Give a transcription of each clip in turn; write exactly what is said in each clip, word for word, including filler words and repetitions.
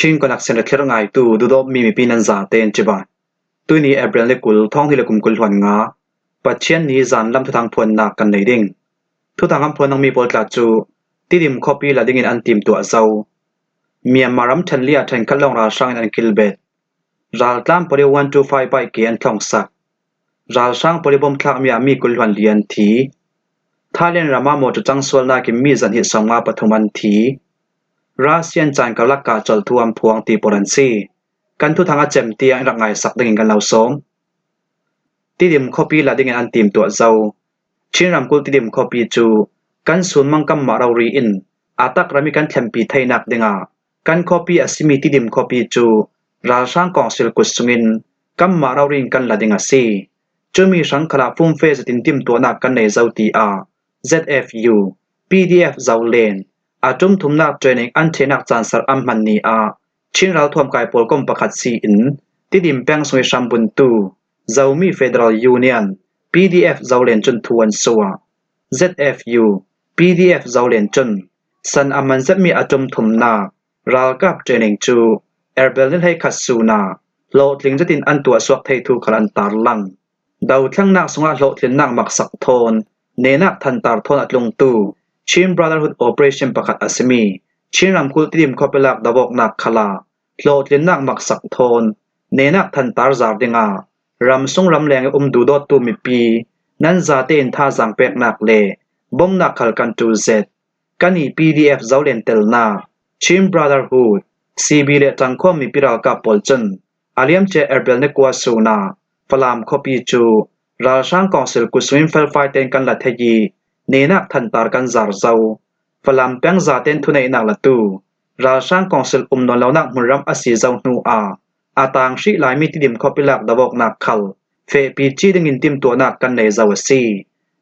Chin Connection le thlir ngaitu duhdawtmi mipi nan zate in cibai. Tuini April ni kul, thawng hnih le kum kul hluan nga, Pathian ni zan lam thuthang phuannak kan nei ding. Thuthang an phuan dingmi pawl tla cu Tidim khuapi la dingin an timtuah zo. Myanmar ram ṭhenli ah ṭhenkhat lawng ralhrang in an kilbet. Raltlan pawl ih one two five bike ke an thlawngsak. Ralhrang pawl ih bom thlakmi ah mi kul hluan li an thi. Thailand ram ah mawṭaw cang sualnak in mi zahnih sawmnga pathum an thi. Russia in caan karlak kaa colh thu an phuang ti pawl an si. Kan thuthang a cem tiang in rak ngaisak dingin kan lo sawm. Tidim khuapi la dingin an timtuah zo. Chin ramkulh Tidim khuapi cu kan sunmang kanmah rori in a tak ram ih kan thlenpi theinak dingah kan khuapi a simi Tidim khuapi cu ralhrang kawngsil kut sungin kanmah rori in kan la ding a si. Cumi hrang khalah fumfe zetin timtuahnak kan nei zo, tiah Z F U, P D F Zolen a ṭum thumnak training an ṭhehnak caan ser an hman ni ah Chin ralthuam kai pawl kom pakhat si in Tidim peng sung ih hrambuntu Zomi Federal Union, P D F Zolen cun thu an suah. Z F U, P D F Zolen cun san a man zetmi a ṭum thumnak ralkap training cu April ni hleikhat sun ah hlawhtling zetin an tuahsuak thei thu khal an tarlang. Dothlengnak sungah hlawhtlinnak maksak thawn, nenak thantar thawn a tlungtu Chin Brotherhood Operation pakhat a simi Chin ramkulh Tidim khuapi lak dovawknak khalah hlawhtlinnak maksak thawn, nenak thantar zar dingah ramsung ramleng ih um duhdawttu mipi nan zate in thazaang peknak le bomnak khal kan ṭul zet. Kan ih P D F Zolen telnak Chin Brotherhood, C B le ṭangkhawm mipi ralkap pawl cun a liamcia April ni kua sun ah Falam khuapi cu ralhrang kawngsil kut sungin felfai tein kan la thei ih nenak thantar kan zar zo. Falam peng zatein thuneihnak latu ralhrang kawngsil um nawn lonak hmunram a si zo hnu ah a tang hrih laimi Tidim khuapi lak dovawknak khal fehpi cih dingin timtuahnak kan nei zo a si.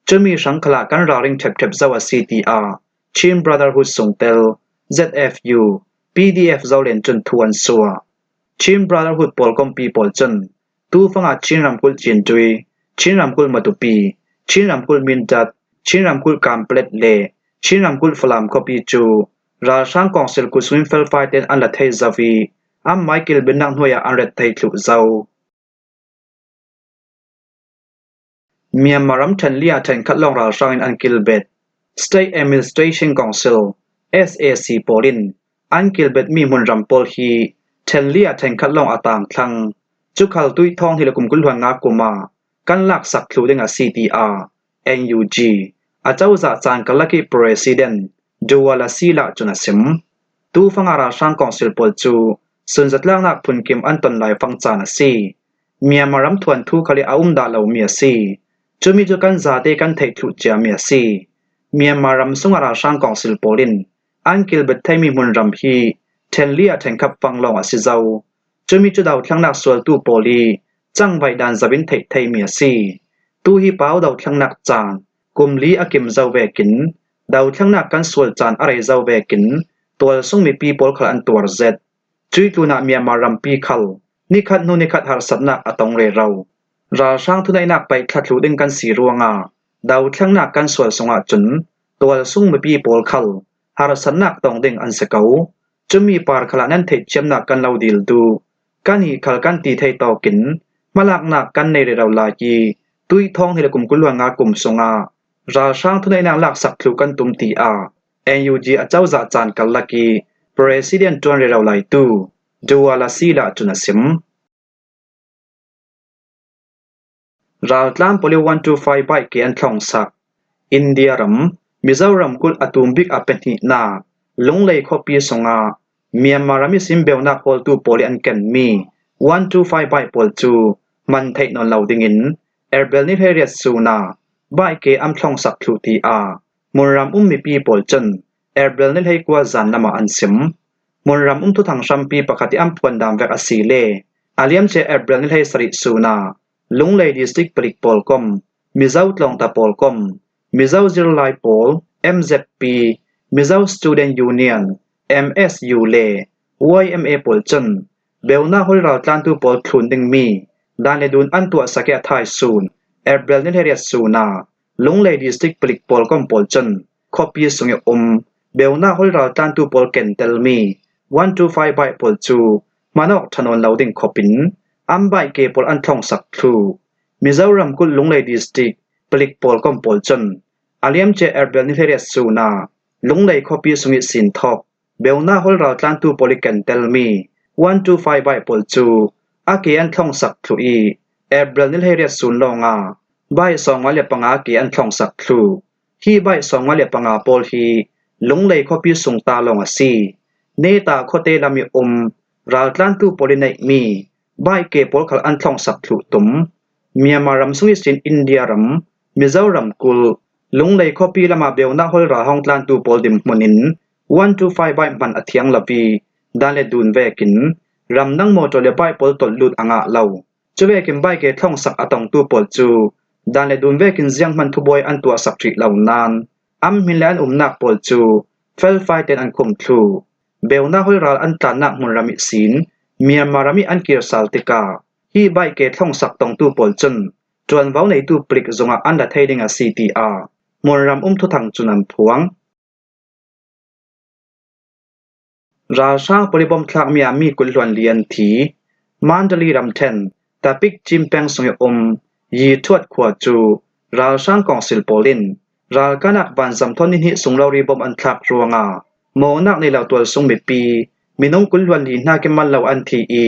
Cumi hrang khalah kan ralring ṭhepṭhep zo a si, tiah Chin Brotherhood sungtel Z F U, P D F Zolen cun thu an suah. Chin Brotherhood pawl kompi pawl cun tufangah Chin ramkulh Cintui, Chin ramkulh Matupi, Chin ramkulh Mindat, Chin ramkulh Kanpetlet le Chin ramkulh Falam khuapi cu ralhrang kawngsil kut sungin felfai tein an la thei zo ih anmah ih kilbetnak hnuai ah an ret thei thluh zo. Myanmar ram ṭhenli ah ṭhenkhat lawng ralhrang in an kilbet. State Administration Council, S A C, pawl in an kilbetmi hmunram pawl hi ṭhenli ah ṭhenkhat lawng a tangthlang. Cu khal tuih thawng hnih le kum kul hluan nga kum ah kan laksak thluh ding a si, tiah N U G a cozah caan karlak ih President Duwa Lasila cun a sim. Tufangah ralhrang kawngsil pawl cu sunzatlaknak phunkim an ton laifang caan a si. Myanmar ram thuanthu khal ih a um dah lomi a si. Cumi cu kan zate kan theih thluh ciami a si. Myanmar ram sungah ralhrang kawngsil pawl in an kilbet theimi hmunram hi ṭhenli ah ṭhenkhat fang lawng a si zo. Cumi cu dothlengnak sualtu pawl ih cangvaih dan zoh in theih theimi a si. Tu hi pau dothlengnak caan kum li a kim zo vekin dothlengnak kan sual caan a rei zo vekin tualsung mipi pawl khal an tuar zet. Cuih tlunah Myanmar rampi khal nikhat hnu nikhat harsatnak a tong rero. Ralhrang thuneihnak paih thla thluh ding kan si ruangah dothlengnak kan sual sungah cun tualsung mipi pawl khal harsatnak tong ding an si ko. Cumi par khalah nan theihthiamnak kan lo dil duh. Kan ih khal kan ti thei tawkin hmalaknak kan nei rero lai ih tuih thawng hnih le kum kul hluan nga kum sungah ralhrang thuneihnak laksak thluh kan tum, tiah N U G a cozah caan karlak ih President ṭuan rero laitu Duwa Lasila cun a sim. Raltlan pawl ih one two five bike ke an thlawngsak. India ram, Mizoram kulh a tum bik a pehnih na Lunglei khuapi sungah Myanmar ram ihsin beunak hawltu pawl ih an kenmi one two five bike pawl cu hman theih nawn lo dingin April ni hleiriat sun ah bike ke an thlawngsak thluh, tiah hmunram um mipi pawl cun April ni hleikua zan lamah an sim. Hmunram um thuthang hrampi pakhat ih an phuan dan vek a si le a liamcia April ni hleisarih sun ah Lunglei District palik pawl kom, Mizo tlawngta pawl kom, Mizo Zirlai pawl, M Z P, Mizo Student Union, M S U le Y M A pawl cun beunak hawl raltlantu pawl thlun dingmi dan le dun an tuahsak ih a thaisun April ni hleiriat sun ah Lunglei District palik pawl kom pawl cun khuapi sung ih um beunak hawl raltlantu pawl kentelmi one two five bike pawl cu hman awk ṭha nawn lo ding khopin an bike ke pawl an thlongsak thluh. Mizoram kulh Lunglei District palik pawl kom pawl cun a liamcia April ni hleiriat sun ah Lunglei khuapi sung ihsin thawk Beuna hawl raltlantu pawl i kentelmi one two five bike pawl cu a ke an thlongsak thluh i April ni hleiriat sun lawngah bike sawmnga le panga a ke an thlongsak thluh. Hi bike sawmnga le panga pawl hi Lunglei khuapi sung ta lawng a si. Neta khuate lam i um raltlantu pawl i neihmi bike ke pawl khal an thlongsak thluh tum. Myanmar ram sung ihsin India ram, Mizoram kulh, Lunglei khuapi lamah Beuna hawl ral hawng tlantu pawl dinhmun in one two five bike hman a thiang lo i dan le dun vekin ramdang motor le bike pawl tolh lut a ngah lo. Cuvekin bike ke thlongsak a tongtu pawl cu dan le dun vekin zianghman thubuai an tuahsak ṭhih lo nain an hmin le an umnak pawl cu felfai tein an khum thluh. Beuna hawl ral an tlannak hmunram ihsin Myanmar ram i an kir sal tikah hi bike ke thlongsak tongtu pawl cun ṭuanvo neitu palik zongah an la thei ding a si, tiah hmunram um thuthang cun an phuang. Ralhrang pawl i bom thlakmi ah mi kul hluan li an thi. Mandalay ramṭhen Tapik Cin peng sung i um Yi Thuat khua cu ralhrang kawngsil pawl in ralkahnak vanzam thawn ni hnih sung rori bom an thlak ruangah mawhnak nei lo tualsung mipi minung kul hluan li hna kimal lo an thi i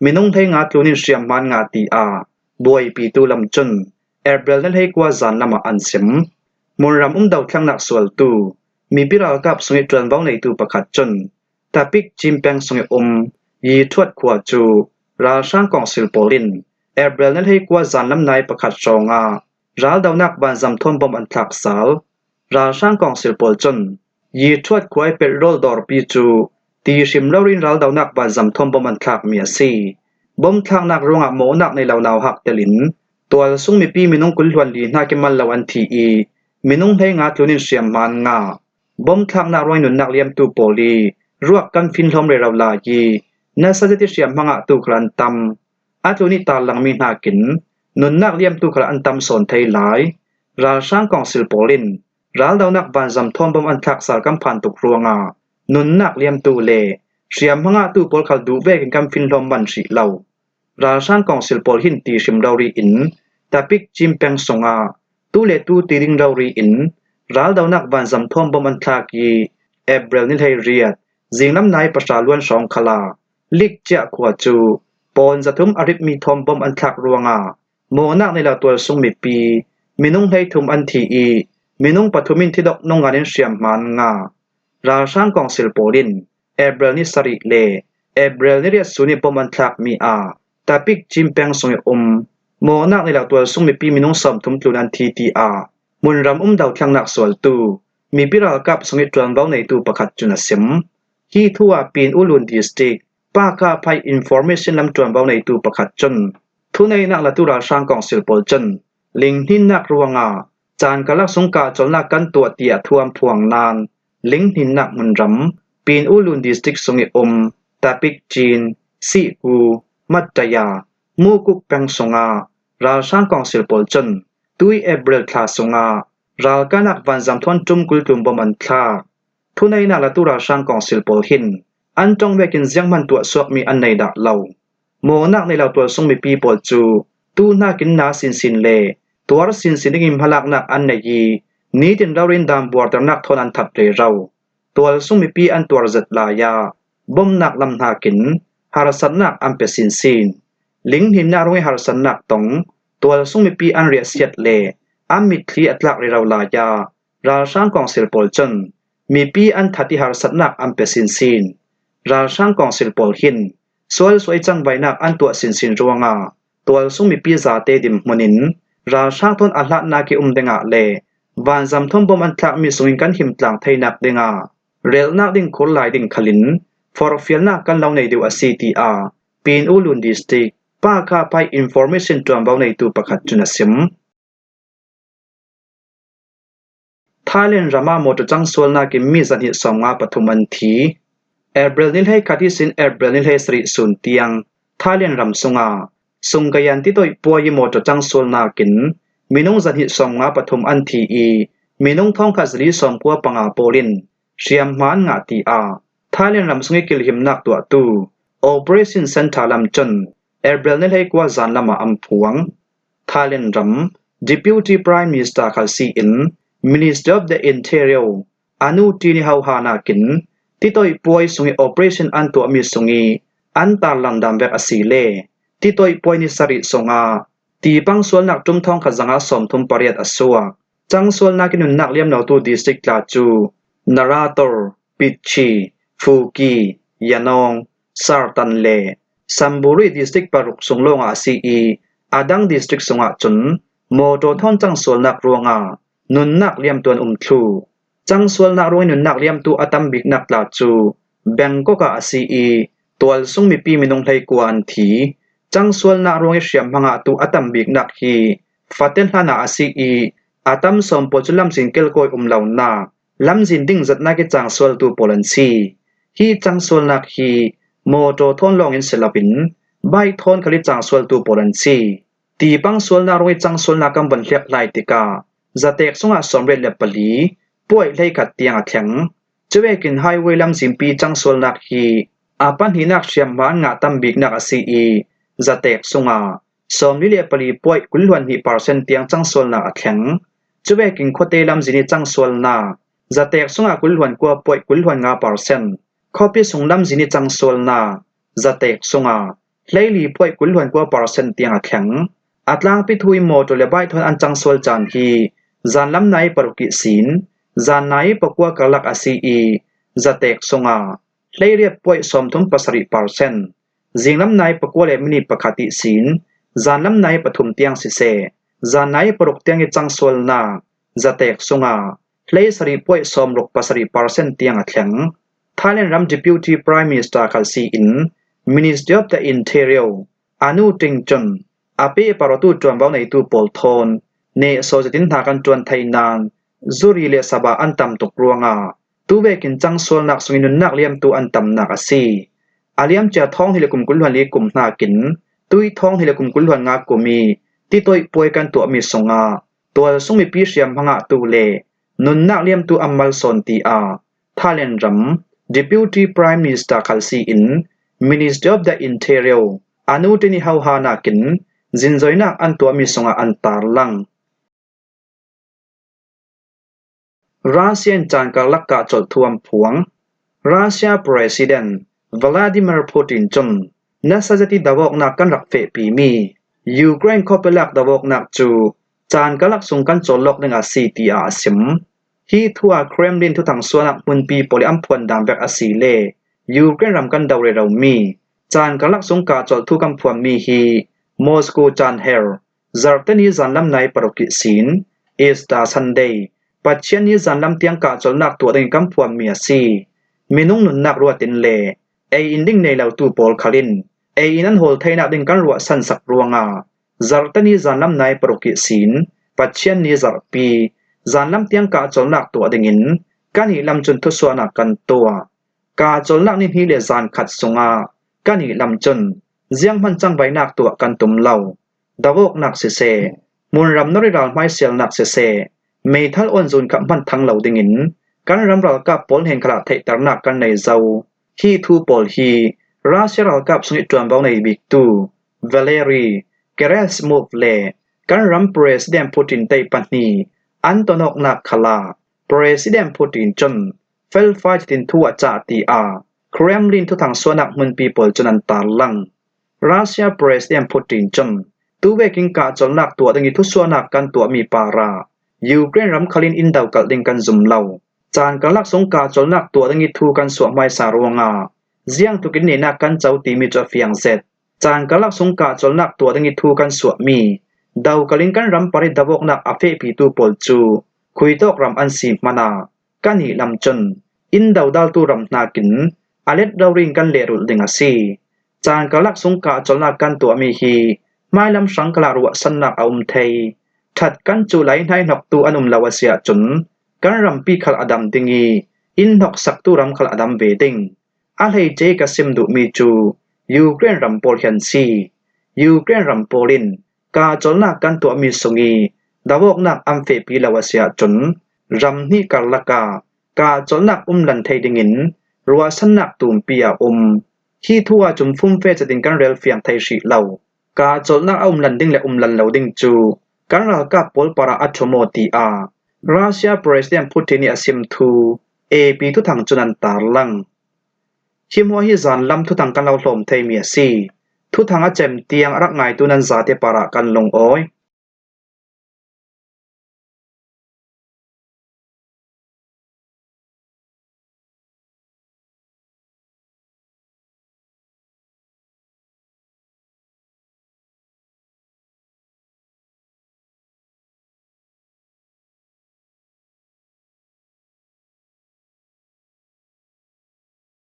minung hleinga tlun in hriamhma an ngah, tiah buaipitu lam cun April ni hleikua zan lamah an sim. Hmunram um dothlennak sualtu mipi ralkap sung i ṭuanvo neitu pakhat cun Tapik Cin peng sung i um Yi Thuat khua cu ralhrang kawngsil pawl in April ni hleikua zanlam nai pakhat hrawngah raldonak vanzam thawn bom an thlak sal. Ralhrang kawngsil pawl cun Yi Thuat khua i petrol dawrpi cu ti hrim rori in raldonak vanzam thawn bom an thlakmi a si. Bom thlaknak ruangah mawhnak nei lo nauhak telin tualsung mipi minung kul hluan li hna kimal lo an thi i minung hleinga tlun in hriamhma an ngah. Bom thlaknak ruang i nunnak liamtu pawl i ruak kan finhlawm rero lai i nasa zet i hriamhma ngahtu khal an tam. A tlun i tarlangmi hnakin nunnak liamtu khal an tam sawn thei lai. Ralhrang kawngsil pawl in raldonak vanzam thawn bom an thlak sal kan phan tuk ruangah nunnak liamtu le hriamhma ngahtu pawl khal duh vekin kan finhlawm man hrih lo. Ralhrang kawngsil pawl hin ti hrim rori in Tapik Cin peng sungah tu le tu ti ding rori in raldonak vanzam thawn bom an thlak i April ni hleiriat zinglam nai pahra luan hrawng khalah Lik Ciah khua cu pawn zathum a ripmi thawn bom an thlak ruangah mawhnak nei lo tualsung mipi minung hleithum an thi i minung pathum in thidok nung ngan in hriamhma an ngah. Ralhrang kawngsil pawl in April ni sarih le April ni riat sun i bom an thlakmi ah Tapik Cin peng sung i um mawhnak nei lo tualsung mipi minung sawmthum tlun an thi, tiah hmunram um dothlennak sualtu mipi ralkap sung i ṭuanvo neitu pakhat cun a sim. Hi thu ah Pyin U Lwin District Pakha Phai Information lam ṭuanvo neitu pakhat cun thuneihnak latu ralhrang kawngsil pawl cun linghninnak ruangah caan karlak sung kahcolnak kan tuah, tiah thu an phuang nain linghninnak hmunram Pyin U Lwin District sung i um Tapik Cin, Sihku, Mataya, Mukuk peng sungah ralhrang kawngsil pawl cun tui April thla sungah ralkahnak vanzam thawn ṭum kul tlun bom an thlak. Thuneihnak latu ralhrang kawngsil pawl hin an ṭong vekin zianghman tuah suakmi an nei dah lo. Mawhnak nei lo tualsung mipi pawl cu tu hnakin na sinsin le tuar sinsin dingin hmalaknak an nei i nitin rori in dan buarternak thawn an that rero. Tualsung mipi an tuar zet lai ah bomnak lam hnakin harsatnak an pe sinsin. Linghninnak rung i harsatnak tong tualsung mipi an riahsiat le an mitthli a tlak rero lai ah ralhrang kawngsil pawl cun mipi an that i harsatnak an pe sinsin. Ralhrang kawngsil pawl hin sualsuai cangvainak an tuah sinsin ruangah tualsung mipi zate dinhmun in ralhrang thawn a hlatnak i um dingah le vanzam thawn bom an thlakmi sungin kan himtlang theinak dingah relhnak ding khur lai ding khalin forhfialnak kan lo nei deuh a si, tiah Pyin U Lwin District Pakha Phai Information ṭuanvo neitu pakhat cun a sim. Thailand ramah mawṭaw cang sualnak in mi zahnih sawmnga pathum an thi. April ni hleikhat ihsin April ni hleisarih sun tiang Thailand ram sungah Sungkayan titawih puai i mawṭaw cang sualnak in minung zahnih sawmnga pathum an thi i minung thawngkhat zali sawmkua panga pawl in hriamhma an ngah, tiah Thailand ram sung i kilhimnak tuahtu Operation Center lam cun April ni hleikua zan lamah an phuang. Thailand ram Deputy Prime Minister khal si in Ministry of the Interior Anutin i hohanakin titoih puai sung i operation an tuahmi sung i an tarlan dan vek a si le titoih puai ni sarih sungah tipang sualnak ṭum thawngkhat zanga sawmthum pariat a suak. Cangsualnak i nunnak liamlotu district tla cu Narator, Pichi, Fuki, Yanong, Sartan le Samburi district paruk sung lawngah a si i a dang district sungah cun mawṭaw thawn cangsualnak ruangah nunnak liamtu an um thluh. Cangsualnak ruangih nunnak liamtu a tam biknak tla cu Bangkok ah a si i tualsung mipi minung hleikua an thi. Cangsualnak ruangih hriamhma ngahtu a tam biknak hi fate hlanah a si i a tam sawm pawl cu lamzin kelkawi um lonak, lamzin dingzatnak i cangsualtu pawl an si. Hi cangsualnak hi mawṭaw thawn lawngin si loin bike thawn khal i cangsualtu pawl an si. Tipang sualnak ruangih cangsualnak kan von hliakhlai tikah zatek sungah sawmriat le pali puaih hleikhat tiang a thleng. Cuvekin highway lamzinpi cangsualnak hi a pahnihnak hriamhma an ngah tam biknak a si i zatek sungah sawmli le pali puaih kul hluan hnih percent tiang cangsualnak a thleng. Cuvekin khuate lamzin i cangsualnak zatek sungah kul hluan kua puaih kul hluan nga percent, khuapi sung lamzin i cangsualnak zatek sungah hleili puaih kul hluan kua percent tiang a thleng. A tlangpi thu i mawṭaw le bike thawn an cangsual caan hi zanlam nai paruk ihsin zanna i pakua karlak a si i zatek sungah hleiriat puaih sawmthum pasarih percent, zinglam nai pakua le minit pakhat ihsin zanlam nai pathum tiang siseh, zanna i paruk tiang i cangsualnak zatek sungah hleisarih puaih sawmruk pasarih percent tiang a thleng. Thailand ram Deputy Prime Minister khal si in Ministry of the Interior Anutin cun a pehpartu ṭuanvo neitu pawl thawn nehsawh zetin hna kan ṭuan thei nain zuri le sabah an tam tuk ruangah tuvekin cangsualnak sungin nunnak liamtu an tamnak a si. A liamcia thawng hnih le kum kul hluan li kum hnakin tui thawng hnih le kum kul hluan nga kum i titoih puai kan tuahmi sungah tualsung mipi hriamhma ngahtu le nunnak liamtu an malsawn, tiah Thailand ram Deputy Prime Minister khal si in Ministry of the Interior Anutin i hohanakin zinzoinak an tuahmi sungah an tarlang. Russia in caan karlak kah colh thu an phuang. Russia President Vladimir Putin cun nasa zet i davawknak kan rak fehpimi Ukraine khuapi lak davawknak cu caan karlak sung kan cawlawk ding a si, tiah a sim. Hi thu ah Kremlin thuthang suahnak hmunpi pawl i an phuan dan vek a si le Ukraine ram kan do reromi caan karlak sung kah colh thu kan phuanmi hi Moscow caan her zarhte ni zanlam nai paruk ihsin Easter Sunday, Pathian ni zanlam tiang kah colhnak tuah dingin kan phuanmi a si. Minung nunnak ruat in le ei in ding nei lotu pawl khal in ei in an hawl theinak ding kan ruahsansak ruangah zarhte ni zanlam nai paruk ihsin Pathian ni zarhpi zanlam tiang kah colhnak tuah dingin kan ih lam cun thusuahnak kan tuah. Kah colhnak ni hnih le zan khat sungah kan ih lam cun zianghman cangvaihnak tuah kan tum lo. Davawknak siseh, hmunram nor i ralhmaisialnak siseh, meithal awn zun kha hman thang lo dingin kan ram ralkap pawl hnen khalah theihternak kan nei zo. Hi thu pawl hi Russia ralkap sung i ṭuanvo nei biktu Valery Gerasimov le kan ram President Putin tei pahnih an tonawknak khalah President Putin cun felfai zetin thu a cah, tiah Kremlin thuthang suahnak hmunpi pawl cun an tarlang. Russia President Putin cun tuvekin kah colhnak tuah ding i thusuahnak kan tuahmi parah Ukraine ram khal in in do kalh ding kan zum lo. Caan karlak sung kah colhnak tuah ding i thu kan suah hmaisa ruangah ziangthukin nehnak kan co timi cu a fiang zet. Caan karlak sung kah colhnak tuah ding i thu kan suahmi do kalh in kan ram par i davawknak a fehpitu pawl cu khuitawk ram an si hmanah kan ih lam cun in dodaltu ram hnakin a let rori in kan lehrulh ding a si. Caan karlak sung kah colhnak kan tuahmi hi hmailam hrang khalah ruahsannak a um thei. Ṭhat kan cuh lai i hnaihnoktu an um lo a si ahcun kan rampi khal a dam ding i in hnoksaktu ram khal a dam ve ding. A hleice ka sim duhmi cu Ukraine ram pawl hi an si. Ukraine ram pawl in kah colhnak kan tuahmi sung i davawknak an fehpi lo a si ahcun ram hnih karlak ah kah colhnak um lan thei dingin ruahsannak tumpi a um. Hi thu ah cun fumfe zetin kan rel fiang thei hrih lo. Kahcolhnak a um lan ding le um lan lo ding cu kan ralkap pawl parah a ṭhum aw, tiah Russia President Putin nih a sim thu A P thuthang cun an tarlang. Hi hmuah hi zanlam thuthang kan lo hlawm theimi a si. Thuthang a cem tiang a rak ngaitu nan zate parah kan lungawi.